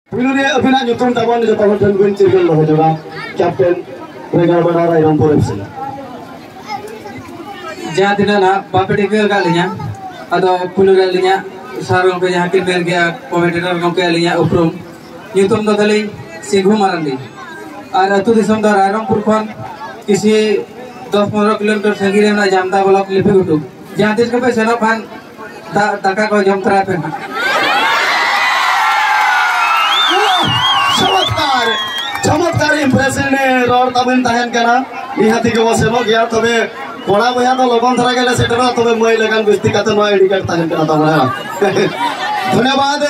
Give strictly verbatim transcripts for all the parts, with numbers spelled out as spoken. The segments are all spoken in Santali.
ᱯᱩᱭᱞᱩ ᱨᱮ ᱟᱹᱵᱤᱱᱟᱜ ᱧᱩᱛᱩᱢ ᱛᱟᱵᱚᱱ ᱡᱚᱛᱚ ᱦᱚᱲ ᱴᱷᱮᱱ ᱵᱤᱱ ᱪᱤᱨᱜᱟᱹᱞ ᱫᱚᱦᱚ ᱡᱚᱝᱟ, ᱠᱮᱯᱴᱮᱱ ᱨᱮᱸᱜᱟᱲ ᱵᱟᱲᱟ ᱨᱟᱭᱨᱚᱝᱯᱩᱨ ᱮᱯᱷ ᱥᱤ᱾ ᱡᱟᱦᱟᱸ ᱛᱤᱱᱟᱹᱜ ᱱᱟᱦᱟᱜ ᱵᱟᱯᱮ ᱴᱷᱤᱠᱟᱹ ᱟᱠᱟᱫ ᱞᱤᱧᱟ, ᱟᱫᱚ ᱯᱩᱭᱞᱩ ᱨᱮ ᱟᱹᱞᱤᱧᱟᱜ ᱥᱟᱨ ᱜᱚᱢᱠᱮ ᱡᱟᱦᱟᱸ ᱠᱤᱱ ᱢᱮᱱ ᱠᱮᱜᱼᱟ, ᱠᱚᱢᱮᱱᱴᱮᱴᱚᱨ ᱜᱚᱢᱠᱮ, ᱟᱹᱞᱤᱧᱟᱜ ᱩᱯᱨᱩᱢ ᱧᱩᱛᱩᱢ ᱫᱚ ᱛᱟᱹᱞᱤᱧ ᱥᱤᱝᱦᱩ ᱢᱟᱨᱟᱱᱰᱤ, ᱟᱨ ᱟᱹᱛᱩ ᱫᱤᱥᱚᱢ ᱫᱚ ᱨᱟᱭᱨᱚᱝᱯᱩᱨ ᱠᱷᱚᱱ ᱠᱤᱪᱷᱤ ᱫᱚᱥ ᱯᱚᱱᱨᱚ ᱠᱤᱞᱳᱢᱤᱴᱟᱨ ᱥᱟᱺᱜᱤᱧ ᱨᱮ ᱢᱮᱱᱟᱜᱼᱟ ᱡᱟᱢᱫᱟ ᱵᱞᱚᱠ ᱞᱤᱯᱤ ᱜᱷᱩᱴᱩ᱾ ᱡᱟᱦᱟᱸ ᱛᱤᱥ ᱜᱮᱯᱮ ᱥᱮᱱᱚᱜ ᱠᱷᱟᱱ ᱫᱟ-, ᱫᱟᱠᱟ ᱠᱚ ᱡᱚᱢ ᱛᱚᱨᱟᱭ ᱯᱮ ᱦᱟᱸᱜ᱾ ᱪᱚᱢᱚᱛᱠᱟᱨ, ᱪᱚᱢᱚᱛᱠᱟᱨ ᱤᱢᱯᱨᱮᱥᱤᱱ ᱨᱚᱲ ᱛᱟᱵᱮᱱ ᱛᱟᱦᱮᱱ ᱠᱟᱱᱟ᱾ ᱱᱤᱦᱟᱹᱛ ᱜᱮ ᱵᱚ ᱥᱮᱱᱚᱜ ᱜᱮᱭᱟ, ᱛᱚᱵᱮ ᱠᱚᱲᱟ ᱵᱚᱭᱦᱟ ᱫᱚ ᱞᱚᱜᱚᱱ ᱫᱷᱟᱨᱟ ᱜᱮᱞᱮ ᱥᱮᱴᱮᱨᱚᱜᱼᱟ, ᱛᱚᱵᱮ ᱢᱟᱹᱭ ᱞᱮᱠᱟᱱ ᱵᱤᱥᱛᱤ ᱠᱟᱛᱮ ᱱᱚᱣᱟ ᱤᱰᱤᱠᱮᱴ ᱛᱟᱦᱮᱱ ᱠᱟᱱᱟ ᱛᱟᱵᱚᱱᱟ᱾ ᱫᱷᱚᱱᱭᱚᱵᱟᱫ᱾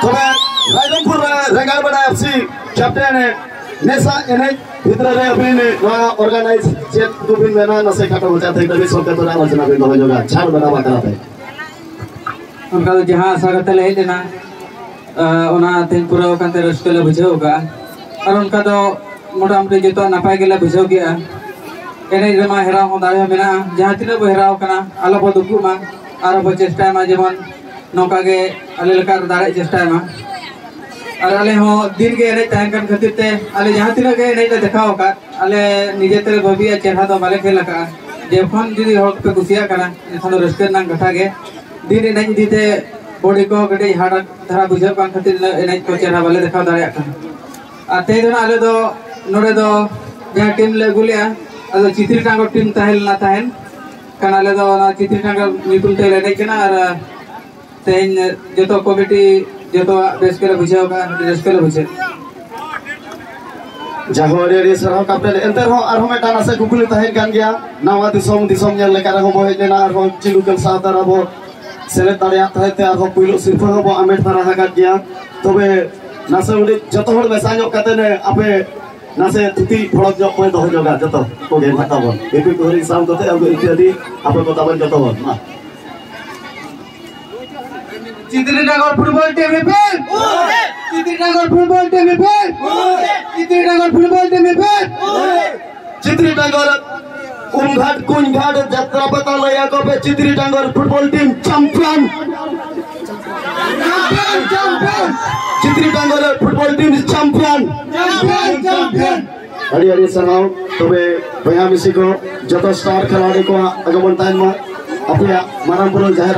ᱛᱚᱵᱮ ᱨᱟᱭᱨᱚᱝᱯᱩᱨ ᱨᱮ ᱨᱮᱸᱜᱟᱲ ᱵᱟᱲᱟ ᱮᱯᱷ ᱥᱤ ᱠᱮᱯᱴᱮᱱ ᱱᱮᱥᱟ ᱮᱱᱮᱡ ᱵᱷᱤᱛᱨᱤ ᱨᱮ ᱟᱹᱵᱤᱱ ᱱᱚᱣᱟ ᱚᱨᱜᱟᱱᱟᱭᱤᱡᱽ ᱪᱮᱫ ᱠᱚᱵᱤᱱ ᱢᱮᱱᱟ? ᱱᱟᱥᱮ ᱠᱷᱟᱴᱚ ᱢᱟᱪᱷᱟ ᱛᱮ ᱟᱹᱰᱤ ᱥᱚᱸᱜᱮ ᱛᱚᱨᱟ ᱟᱞᱳᱪᱚᱱᱟ ᱵᱤᱱ ᱫᱚᱦᱚ ᱧᱚᱜᱟ ᱪᱷᱟᱲ ᱵᱮᱱᱟᱣ ᱵᱟᱠᱷᱨᱟ ᱛᱮ᱾ ᱚᱱᱠᱟ ᱫᱚ ᱡᱟᱦᱟᱸ ᱟᱥᱟ ᱠᱟᱛᱮ ᱞᱮ ᱦᱮᱡ ᱞᱮᱱᱟ, ᱟᱸ, ᱚᱱᱟ ᱛᱮᱦᱮᱧ ᱯᱩᱨᱟᱹᱣ ᱟᱠᱟᱱ ᱛᱮ ᱨᱟᱹᱥᱠᱟᱹ ᱞᱮ ᱵᱩᱡᱷᱟᱹᱣ ᱟᱠᱟᱫᱼᱟ᱾ ᱟᱨ ᱚᱱᱠᱟ ᱫᱚ ᱢᱚᱴᱟᱢᱩᱴᱤ ᱡᱚᱛᱚᱣᱟᱜ ᱱᱟᱯᱟᱭ ᱜᱮᱞᱮ ᱵᱩᱡᱷᱟᱹᱣ ᱠᱮᱫᱼᱟ᱾ ᱮᱱᱮᱡ ᱨᱮᱢᱟ ᱦᱮᱨᱟᱣ ᱦᱚᱸ ᱫᱟᱲᱮ ᱦᱚᱸ ᱢᱮᱱᱟᱜᱼᱟ᱾ ᱡᱟᱦᱟᱸ ᱛᱤᱱᱟᱹᱜ ᱵᱚ ᱦᱮᱨᱟᱣ ᱠᱟᱱᱟ, ᱟᱞᱚ ᱵᱚ ᱫᱩᱠᱩᱜ ᱢᱟ, ᱟᱨ ᱵᱚ ᱪᱮᱥᱴᱟᱭ ᱢᱟ ᱡᱮᱢᱚᱱ ᱱᱚᱝᱠᱟ ᱜᱮ ᱟᱞᱮ ᱞᱮᱠᱟ ᱫᱟᱲᱮ ᱪᱮᱥᱴᱟᱭ ᱢᱟ᱾ ᱟᱨ ᱟᱞᱮ ᱦᱚᱸ ᱫᱤᱱ ᱜᱮ ᱮᱱᱮᱡ ᱛᱟᱦᱮᱱ ᱠᱟᱱ ᱠᱷᱟᱹᱛᱤᱨ ᱛᱮ ᱟᱞᱮ ᱡᱟᱦᱟᱸ ᱛᱤᱱᱟᱹᱜ ᱜᱮ ᱮᱱᱮᱡ ᱞᱮ ᱫᱮᱠᱷᱟᱣ ᱟᱠᱟᱫ, ᱟᱞᱮ ᱱᱤᱡᱮ ᱛᱮᱞᱮ ᱵᱷᱟᱹᱵᱤᱭᱟ, ᱪᱮᱦᱨᱟ ᱫᱚ ᱵᱟᱞᱮ ᱠᱷᱮᱞ ᱟᱠᱟᱫᱼᱟ᱾ ᱡᱚᱠᱷᱚᱱ ᱡᱩᱫᱤ ᱦᱚᱲ ᱯᱮ ᱠᱩᱥᱤᱭᱟᱜ ᱠᱟᱱᱟ, ᱮᱱᱠᱷᱟᱱ ᱫᱚ ᱨᱟᱹᱥᱠᱟᱹ ᱨᱮᱱᱟᱜ ᱠᱟᱛᱷᱟ ᱜᱮ᱾ ᱫᱤᱱ ᱮᱱᱮᱡ ᱤᱫᱤ ᱛᱮ ᱵᱚᱰᱤ ᱠᱚ ᱠᱟᱹᱴᱤᱡ ᱦᱟᱨᱰ ᱫᱷᱟᱨᱟ ᱵᱩᱡᱷᱟᱹᱜ ᱠᱟᱱ ᱠᱷᱟᱹᱛᱤᱨ ᱩᱱᱟᱹᱜ ᱮᱱᱮᱡ ᱠᱚ ᱪᱮᱦᱨᱟ ᱵᱟᱞᱮ ᱫᱮᱠᱷᱟᱣ ᱫᱟᱲᱮᱭᱟᱜ ᱠᱟᱱᱟ᱾ ᱟᱨ ᱛᱮᱦᱮᱧ ᱫᱚ ᱱᱟᱜ ᱟᱞᱮ ᱫᱚ ᱱᱚᱰᱮ ᱫᱚ ᱡᱟᱦᱟᱸ ᱴᱤᱢ ᱞᱮ ᱟᱹᱜᱩ ᱞᱮᱜᱼᱟ, ᱟᱫᱚ ᱪᱤᱛᱨᱤ ᱴᱟᱸᱜᱚᱨ ᱴᱤᱢ ᱛᱟᱦᱮᱸ ᱞᱮᱱᱟ ᱛᱟᱦᱮᱸᱱ ᱠᱷᱟᱱ, ᱟᱞᱮ ᱫᱚ ᱚᱱᱟ ᱪᱤᱛᱨᱤ ᱴᱟᱸᱜᱚᱨ ᱧᱩᱛᱩᱢ ᱛᱮᱞᱮ ᱮᱱᱮᱡ ᱠᱟᱱᱟ᱾ ᱟᱨ ᱛᱮᱦᱮᱧ ᱡᱚᱛᱚ ᱠᱚᱢᱤᱴᱤ ᱡᱚᱛᱚᱣᱟᱜ ᱵᱮᱥ ᱜᱮᱞᱮ ᱵᱩᱡᱷᱟᱹᱣ ᱠᱟᱜᱼᱟ, ᱟᱹᱰᱤ ᱨᱟᱹᱥᱠᱟᱹ ᱞᱮ ᱵᱩᱡᱷᱟᱹᱣ᱾ ᱡᱟᱦᱳ, ᱟᱹᱰᱤ ᱟᱹᱰᱤ ᱥᱟᱨᱦᱟᱣ ᱠᱟᱯᱴᱮᱱ᱾ ᱮᱱᱛᱮ ᱨᱮᱦᱚᱸ ᱟᱨᱦᱚᱸ ᱢᱤᱫᱴᱟᱝ ᱱᱟᱥᱮ ᱠᱩᱠᱞᱤ ᱛᱟᱦᱮᱸ ᱠᱟᱱ ᱜᱮᱭᱟ᱾ ᱱᱟᱣᱟ ᱫᱤᱥᱚᱢ, ᱫᱤᱥᱚᱢ ᱧᱮᱞ ᱞᱮᱠᱟ ᱨᱮᱦᱚᱸ ᱵᱚ ᱦᱮᱡ ᱞᱮᱱᱟ, ᱟᱨᱦᱚᱸ ᱪᱤᱞᱩᱠᱟᱞ ᱥᱟᱶᱛᱟ ᱨᱮ ᱟᱵᱚ ᱥᱮᱞᱮᱫ ᱫᱟᱲᱮᱭᱟᱜ ᱛᱟᱦᱮᱸ ᱛᱮ ᱟᱨᱦᱚᱸ ᱯᱩᱭᱞᱩ ᱥᱤᱨᱯᱷᱟᱹ ᱦᱚᱸᱵᱚ ᱦᱟᱢᱮᱴ ᱛᱟᱨᱟ ᱟᱠᱟᱫ ᱜᱮᱭᱟ᱾ ᱛᱚᱵᱮ ᱱᱟᱥᱮ ᱩᱰᱤᱡ ᱡᱚᱛᱚ ᱦᱚᱲ ᱢᱮᱥᱟ ᱧᱚᱜ ᱠᱟᱛᱮ ᱱᱮ ᱟᱯᱮ ᱱᱟᱥᱮ ᱛᱷᱩᱛᱤ ᱵᱷᱚᱲᱚᱠ ᱧᱚᱜ ᱯᱮ ᱫᱚᱦᱚ ᱧᱚᱜᱟ ᱡᱚᱛᱚ ᱠᱚᱜᱮ ᱱᱟᱦᱟᱜ ᱛᱟᱵᱚᱱ᱾ ᱮᱯᱤ ᱠᱚᱦᱨᱤ ᱥᱟᱶ ᱠᱟᱛᱮ ᱟᱵᱚ ᱤᱛᱭᱟᱫᱤ ᱟᱯᱮ ᱠᱚ ᱛᱟᱵᱚᱱ ᱡᱚᱛᱚ ᱦᱚᱲ᱾ ᱢᱟ᱾ ᱪᱤᱛᱨᱤᱱᱟᱜᱚᱨ ᱯᱷᱩᱴᱵᱚᱞ ᱴᱤᱢ ᱦᱤᱯᱤᱞ! ᱪᱤᱛᱨᱤᱱᱟᱜᱚᱨ ᱯᱷᱩᱴᱵᱚᱞ ᱴᱤᱢ ᱦᱤᱯᱤᱞ! ᱪᱤᱛᱨᱤᱱᱟᱜᱚᱨ ᱯᱷᱩᱴᱵᱚᱞ ᱴᱤᱢ ᱦᱤᱯᱤᱞ! ᱪᱤᱛᱨᱤᱱᱟᱜᱚᱨ ᱩᱢᱜᱷᱟᱴ ᱠᱩᱧᱜᱷᱟᱴ ᱡᱟᱛᱨᱟ ᱯᱟᱛᱟ ᱞᱟᱹᱭ ᱟᱠᱚ ᱯᱮ, Chitrinagar football team champion. Champion, champion. Chitri Bengal football team champion. Champion, champion. ᱟᱹᱰᱤ ᱟᱹᱰᱤ ᱥᱟᱨᱦᱟᱣ᱾ ᱛᱚᱵᱮ ᱵᱚᱭᱦᱟ ᱢᱤᱥᱤ ᱠᱚ, ᱡᱚᱛᱚ star ᱠᱷᱮᱞᱟᱲᱤ ᱠᱚᱣᱟᱜ ᱟᱜᱚᱢᱚᱱ ᱛᱟᱦᱮᱱ ᱢᱟ᱾ ᱟᱯᱮᱭᱟᱜ ᱢᱟᱨᱟᱝ ᱵᱩᱨᱩ ᱡᱟᱦᱮᱨ